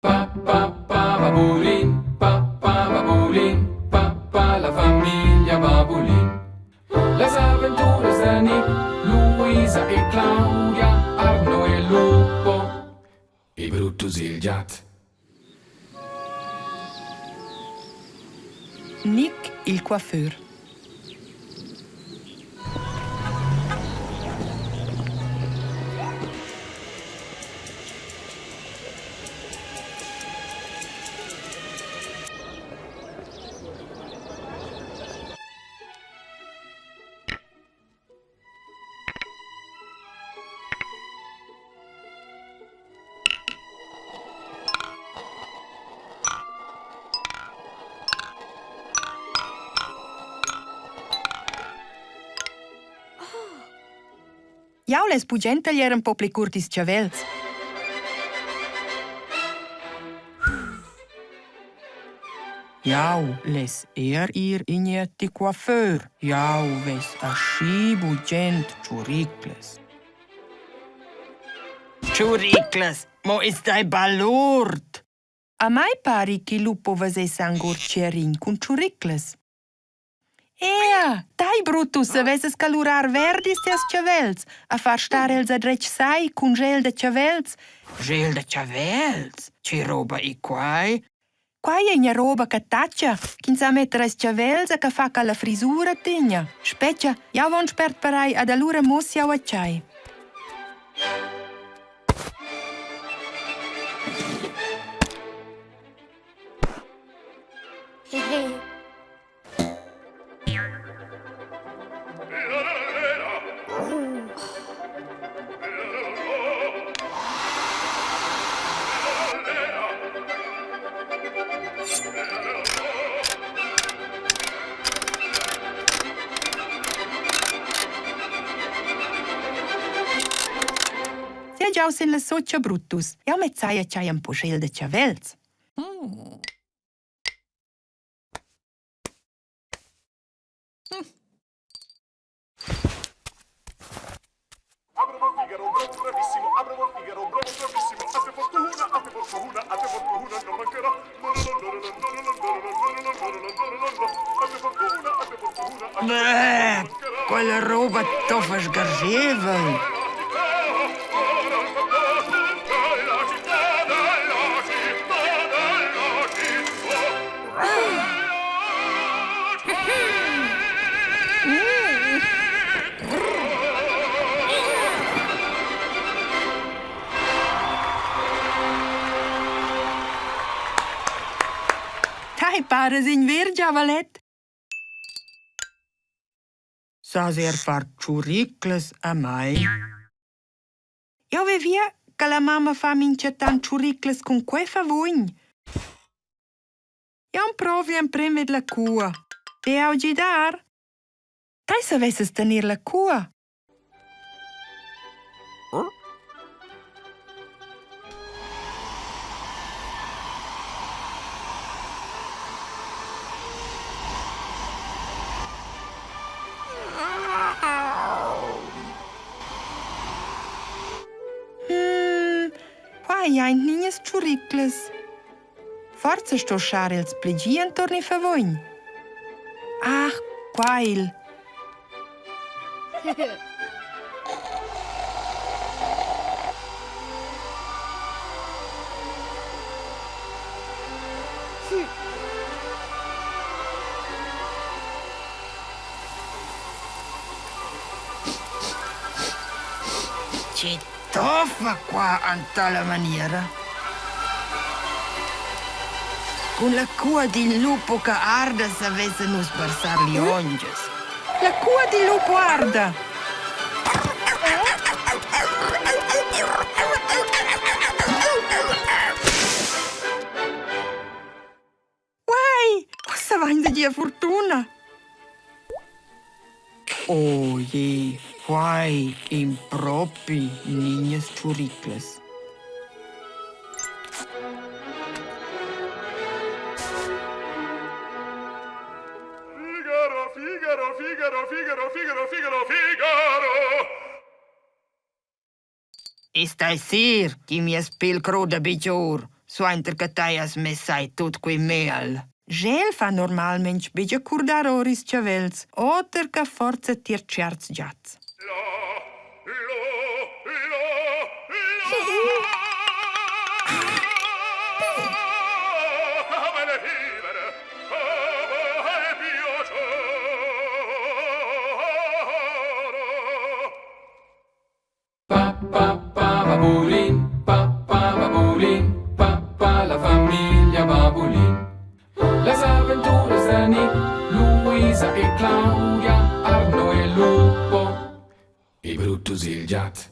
Pa pa pa babulin, pa pa babulin, pa pa la famiglia Babulin. Las aventuras da Nick, Luisa e Claudia, Arno e Lupo e Brutus il giat. Nick il coiffeur. Jau less bugen taglier ün po pli curt ils chavels. Jau less er ir in ti coiffeur. Jau vess aschi bugent tschuriclas. Tschuriclas, mo is dai balurd! A mai pari ch'il lupo vesess anc or tscherin cun tschuriclas. Ea, dai Brutus, savessas calurar verdis tes chavels, a far star els a dretg sai cun gel da chavels. Gel da chavels? Che roba è quai? Quai è ina roba che tacha, ch'ins sa metter als chavels e che fa che la frisura tegna. Spetga, jau von spert per ai ad allura muss jau a tschai. Sia giau sin la socha Brutus. Jau mezzaia ch'hai un puschel da chavels. Beh, quella roba toffa sgarscheivel. Tai paras in ver giavalet. Sas er far tschuriclas a mai? Jau vevia che la mamma fa minchatant tschuriclas cun quei favugn. Jau emprov l'emprim vid la cua. Ti jau gidar? Tai savessas tenir la cua. Quai ein nies tschuriclas. Forsa sto schar els plegir enturn il favugn. Ach, quail! Tge toffa qua en tala maniera? Cun la cua dil lupo che arda savessen nus barsar liongias. La cua dil lupo arda! Uei, ussa vain da dir fortuna. Oh je, quai in propi nignas tschuriclas. Figaro, Figaro, Figaro, Figaro, Figaro, Figaro, Figaro. E stai sir, che mies pel croda be gior. suenter che tai has mess sai tut quei mel. Sch'el fa normalmein betg a curdar or ils chavels, oter che forza tier tscherts giats. Pa pa pa babulin, pa pa babulin, pa pa la famiglia Babulin. Las aventuras da Nick, Luisa e Claudia, Arno e Lupo e Brutus il giat.